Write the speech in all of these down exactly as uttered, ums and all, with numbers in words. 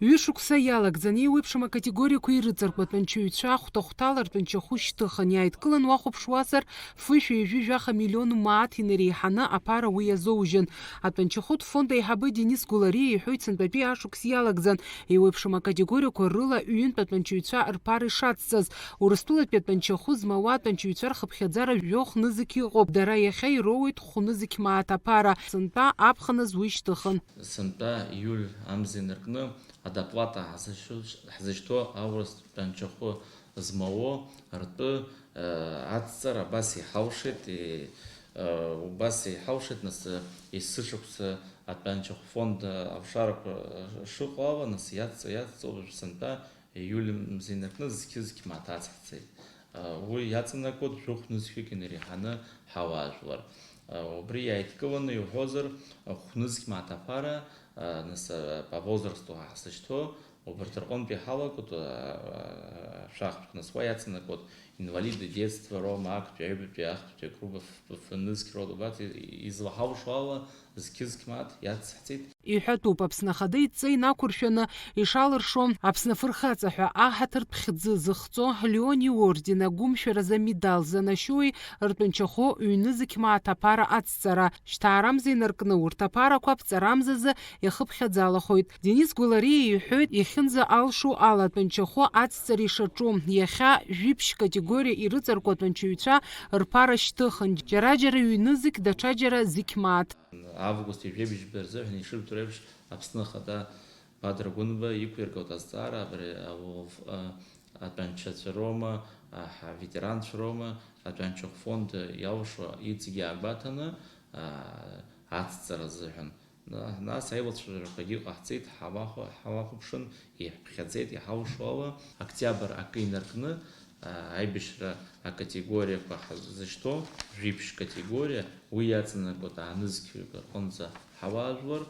Ҩышықәса иалагӡан еиуеиԥшым акатегориақәа ирыҵаркуа атәанчаҩцәа хәҭа-хәҭала ртәанчахәы шьҭыхын, иааидкылан уахәаԥшуазар, фышәи ҩажәи жәаха миллион мааҭ инареиҳаны аԥара уи иазоужьын. Атәанчахәытә фонд аиҳабы Денис Гәлариа иҳәоит, сынтәатәи ашықәс иалагӡан еиуеиԥшым акатегориақәа рыла ҩынтә атәанчаҩцәа рԥара ишацҵаз. Урыстәылатәи атәанчахәы змауа атәанчаҩцәа рхыԥхьаӡара жәохә нызқь ыҟоуп, дара иахьа ироуеит хә нызқь мааҭ аԥара, сынтәа аԥхыныз уи шьҭыхын. Сынтәа иуль амза инаркны адоплата ҳзышьҭ-, ҳзышьҭоу аурыс тәанчахәы змауо ртәы, э, ацҵара абас иҳалшеит, и, э, убас иҳалшеит, нас, э, есышықәса атәанчахә фонд, э, алшарақәа, э, шыҟоу ала, нас иацҵа-, иацҵоуп сынтәа иуль мза инаркны зқьы-зқьы мааҭ ацҳҵеит. Уи иаҵанакуеит жәохә нызқьҩык инареиҳаны ҳауаажәлар. Убри иааидкыланы иуҳәозар, хә нызқь мааҭ аԥара, нас, по возрасту ҳзышьҭоу, убарҭ рҟынтәи ҳалагоит, шәахтә, нас уа иаҵанакуеит инвалиды детства роума, актәи, аҩбатәи, ахԥатәи агруппа ф-, ф-, нызқь роума, убарҭ и-, излаҳалшо ала, зқьы-зқьы мааҭ иацҳҵеит. Иҳәатәуп, Аԥсны Ахада идҵа инақәыршәаны ишалыршо Аԥсны Афырхаҵа ҳәа аҳаҭыртә хьӡы зыхҵо Леон иорден агәымшәаразы амедал занашьоуи ртәанчахәы ҩнызқь мааҭ аԥара ацҵара, шьҭаарамза инаркны урҭ аԥарақәа аԥҵарамзазы иахыԥхьаӡалахоит. Денис Гәлариа иҳәоит, иахьынӡа алшо ала атәанчахәы ацҵара ишаҿу, иахьа жәиԥшь категориа ирыҵаркуа атәанчаҩцәа рԥара шьҭыхын, џьара-џьара ҩнызқь, даҽаџьара зқь мааҭ. Август ижәеибжьба рзыҳәан ишырдыруа еиԥш, Аԥсны Ахада Бадра Гәынба иқәиргылт азҵаара абри ауф-, а, атәанчацәа роума, а, ҳаветеранцәа роума, атәанчахә фонд иалшо иҵегьы аагәаҭаны, а, ацҵара азыҳәан. На-, нас аилацәажәарақәагьы ҟаҳҵеит, ҳауахәа-, ҳауахәаԥшын, иаҳԥхьаӡеит, иҳалшо ала, октиабр акы инаркны, а, аибашьра акатегориақәа ҳзышьҭоу, жәиԥшь категориа, уи иаҵанакуеит аанызқьҩык рҟынӡа ҳауаажәлар.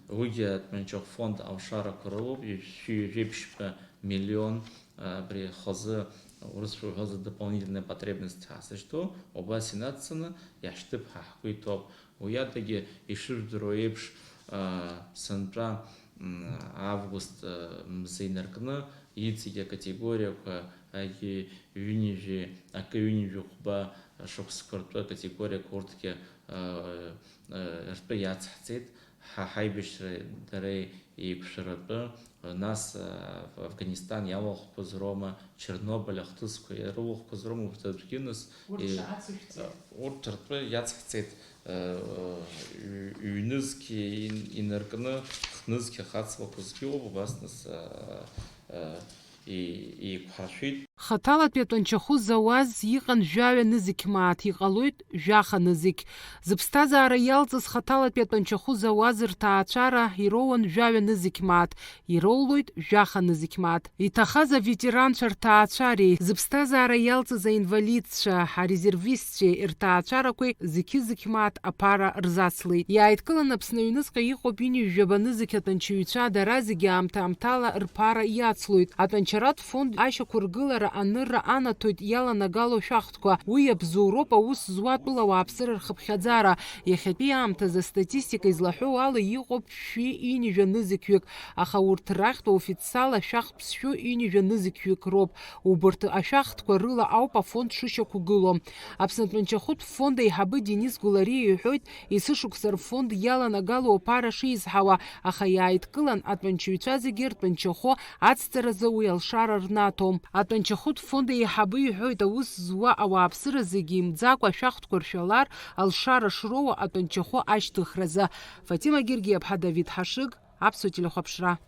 Уигьы атәанчахә фонд алшарақәа рылоуп, ҩажәи жәеиԥшьба миллион, а, абри хазы, урысшәа уҳәозар, дополнительная потребность ҳазышьҭоу, убас инацҵаны иаҳшьҭып ҳәа ҳгәы иҭоуп. Уи адагьы, ишыжәдыруа еиԥш, а, сынтәа, м, август, а, мза инаркны, иҵегь акатегориақәа, агьи ҩынҩажәи, акы ҩынҩажәи хәба шықәсқәа ртәы акатегориақәа урҭгьы, а, а, ртәы иацҳҵеит. Ҳа ҳаибашьра дара еиқәшәаратәы, нас, а, Афганистан иалахәқәаз роума, Чернобыль ахҭысқәа ирылахәқәаз роума, урҭ аӡәгьы нас, Урҭ и-, шаацышәҵеит. Урҭ ртәы иацҳҵеит, а, ҩ-, ҩнызқь ин-, инаркны, хнызқь ахацлақәазгьы ыҟоуп, убас нас, а, а, и-, еиқәҳаршәеит. Хаҭалатәи атәанчахәы зауаз иҟан жәаҩа нызқь мааҭ, иҟалоит жәаха нызқь. Зыԥсҭазаара иалҵыз хаҭалатәи атәанчахәы зауаз рҭаацәара ироуан жәаҩа нызқь мааҭ, ироулоит жәаха нызқь мааҭ. Иҭахаз аветеранцәа рҭаацәареи, зыԥсҭазаара иалҵыз аинвалидцәа, арезервистцәеи рҭаацәарақәеи зқьы-зқьы мааҭ аԥара рзацлеит. Иааидкылан Аԥсны аҩныҵҟа иҟоуп ҩынҩажәаба нызқь атәанчаҩцәа, дара зегьы аамҭа-аамҭала рԥара иацлоит. Атәанчаратә фонд ашьақәыргылара анырра анаҭоит иаланагало шәахтәқәа. Уи иабзоуроуп аус зуа атәыла ауааԥсыра рхыԥхьаӡара. Иахьатәи аамҭазы астатистика излаҳәоу ала иҟоуп шәи ҩынҩажәа нызқьҩык, аха урҭ рахьтә официал ашәахтә ԥсшәы ҩынҩажәа нызқьҩык роуп. Убарҭ ашәахтәқәа рыла ауп афонд шышьақәгылоу. Аԥсны атәанчахәытә фонд аиҳабы Денис Гәлариа иҳәоит, есышықәса рфонд иаланагало аԥара шизҳауа, аха иааидкылан атәанчаҩцәа зегьы ртәанчахәы ацҵаразы уи алшара рнаҭом. Атәанчахәытә фонд аиҳабы иҳәоит, аус зуа ауааԥсыра зегьы имӡакәа ашәахтәқәа ршәалар, алшара шроуа атәанчахәы ашьҭыхразы. Фатима Гергиаԥҳа, Давид Ҳашыг, Аԥсуа телехәаԥшра.